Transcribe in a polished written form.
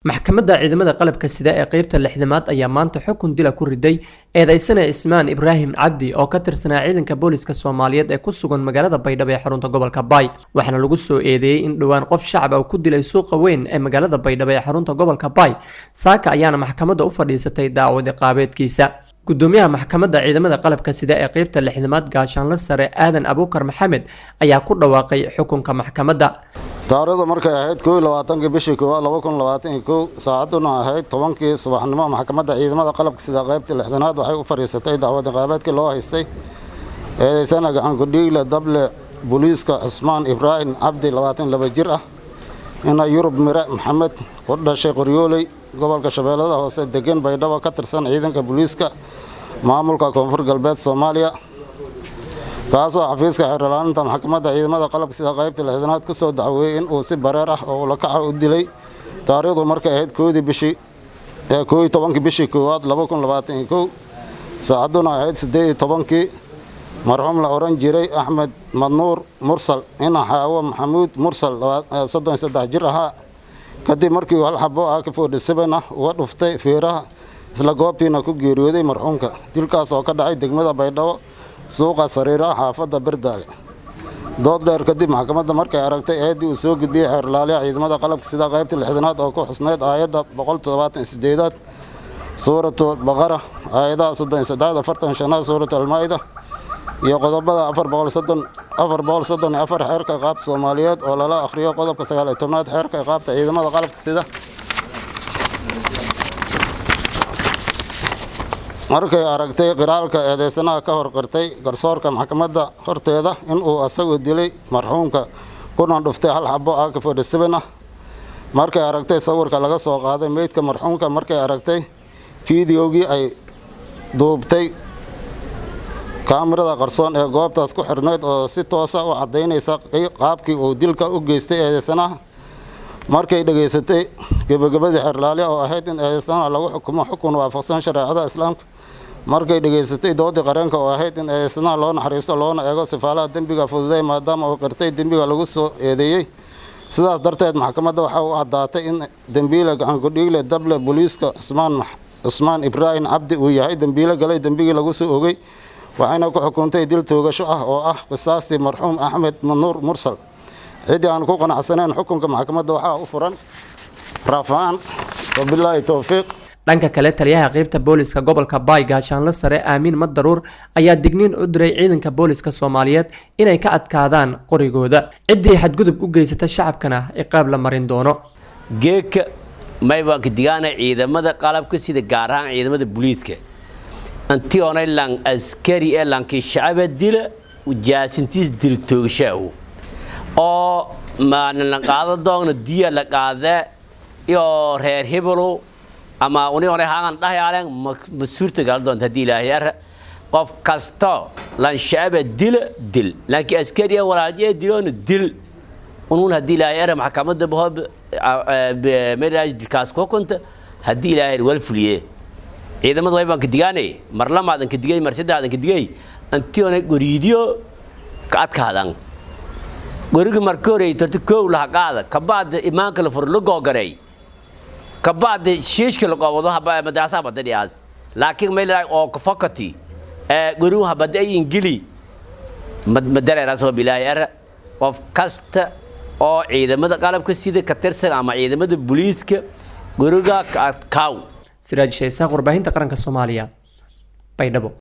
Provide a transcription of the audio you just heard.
Maxkamadda ciidamada qalabka sida ee qeybta 60aad ayaa maanta xukun dila ku riday eedeysane Ismaan Ibraahim Cabdi oo ka tirsanaa ciidanka booliska Soomaaliyeed ee ku sugan magaalada Baydhabo ee xarunta gobolka Baay. Waxaana lagu soo eedeeyey in dhowaan qof shacab ah uu ku dilay suuqa weyn ee magaalada Baydhabo ee xarunta gobolka Baay. Saaka ayaana maxkamadda u fadhiisatay daawad iqaabeedkiisa. Gudoomiyaha maxkamadda ciidamada qalabka sida ee qeybta 60aad, Gaashaanle Sare Aadan Abuukar Maxamed, ayaa ku dhawaaqay xukunka maxkamadda. Taariikhdu markay ahayd 21-kii bishii koowaad 2021, saacadduna ahayd 10-kii subaxnimo, maxkamadda ciidamada qalabka sida qaybta 60aad waxay u fadhiisatay dacwad ciqaabeedkii loo haystay eedeysana gacankudhiigle dable booliiska Cusmaan Ibraahim Cabdi, 22 jir ah, ina Yurub Mire Maxamed, ku dhashay Qoryooley, gobolka Shabeellada Hoose, degan Baydhabo, ka tirsan ciidanka booliiska maamulka Koonfur Galbeed Soomaaliya, kaasoo xafiiska xeerlaalinta maxkamadda ciidamada qalabka sida qaybta 60aad ku soo dacweeyey in uu si bareer ah oo ulakaca u dilay taariikhdu markay ahayd 1-dii bishii, 11-kii bishii koowaad 2021, saacadduna ahayd 18-kii, marxuum la oran jiray Axmed Madnuur Mursal, ina Xaawo Maxamuud Mursal, 33 jir ahaa, kadib markii uu hal xabo AK-47 ah uga dhuftay feeraha, isla goobtiina ku geeriyooday marxuumka. Dilkaas oo ka dhacay degmada Baydhabo, suuqa Sariiraha, xaafadda Berdaale. Dood dheer kadib, maxkamadda markay aragtay eeddii uu soo gudbiyey xeerlaaliyaha ciidamada qalabka sida qaybta 60aad oo ku xusnayd aayadda 178aad Suuratu Baqara, aayadaha 33aad, 45aad Suuratu Almaa'ida iyo qodobada 430, 434 Xeerka Iqaabta Soomaaliyeed oo lala akhriyo qodobka 19aad Xeerka Iqaabta Ciidamada Qalabka Sida. Markay aragtay qiraalka eedeysanaha ka hor qirtay garsoorka maxkamadda horteeda inuu asagu dilay marxuumka kuna dhuftay hal xabo AK-47 ah. Markay aragtay sawirka laga soo qaaday meydka marxuumka. Markay aragtay fiidiyowgii ay duubtay kaamirada qarsoon ee goobtaas ku xidhnayd oo si toosa u caddaynaysa qaabkii uu dilka u geystay eedeysanaha. Markay dhegaysatay gebagabadii xeerlaaliya oo ahayd in eedeysanaha lagu xukumo xukun waafaqsan shareecada Islaamka. Markay dhegaysatay doodii qareenka oo ahayd in eedeysanaha loo naxariisto loona eego sifaalaha dembiga fududay, maadaama uu qirtay dembiga lagu soo eedeeyey. Sidaas darteed, maxkamadda waxa u caddaatay in dembiile gacankudhiigle dable booliiska Cusmaan Ibraahim Cabdi uu yahay dembiile galay dembigii lagu soo ogey, waxayna ku xukuntay dil toogasho ah oo ah qisaastii marxuum Axmed Manuur Mursal. Ciddii aan ku qanacsanayn xukunka maxkamadda waxaa u furan rafaan. Wabilaahi towfiiq. Dhanka kale, taliyaha qeybta booliska gobolka Baay, Gaashaanle Sare Aamiin Madaruur, ayaa digniin u diray ciidanka booliska Soomaaliyeed inay ka adkaadaan qorigooda, ciddii xadgudub u geysata shacabkana ciqaab la marin doono. Geedka may baan ka digaana ciidamada qalabka sida, gaar ahaan ciidamada booliiska, anti onay lang askari ee lankii shacaba dila jaasintiis dil toogashaa oo maanan la qaado doogna diya la qaadee iyo reer hebelo ama uni onay haagan dhahayaaleen ma suurta gal doonta. Haddii Ilaahay ara, qof kasto lan shacaba dila dil, laakiin askari ee walaaljiye diloona dil unuun. Haddii Ilaahay ara, maxkamadda bahob meelaas dilkaas ku kunta haddii Ilaahay wal fuliye. Ciidamada way baan ka digaanay, mar lamaadan ka digay, mar saddexaadan ka digay, anti onay goriidiyo ka adkaadan goriga. Marka hore torta koow laha qaada, kabacdi imaanka la furo, la googaray, kabacdi shiishka la qobado haba madrasa badda dhiyaas, laakiin may leedahay oo ka fakati ee gorigu habada ay ingili madareeraasoo bilaahi ara. Qof kasta oo ciidamada qalabka sida ka tirsan ama ciidamada booliiska, goriga ka adkaaw. Siraaj Shaysaaq, warbaahinta qaranka Soomaaliya, Baydhabo.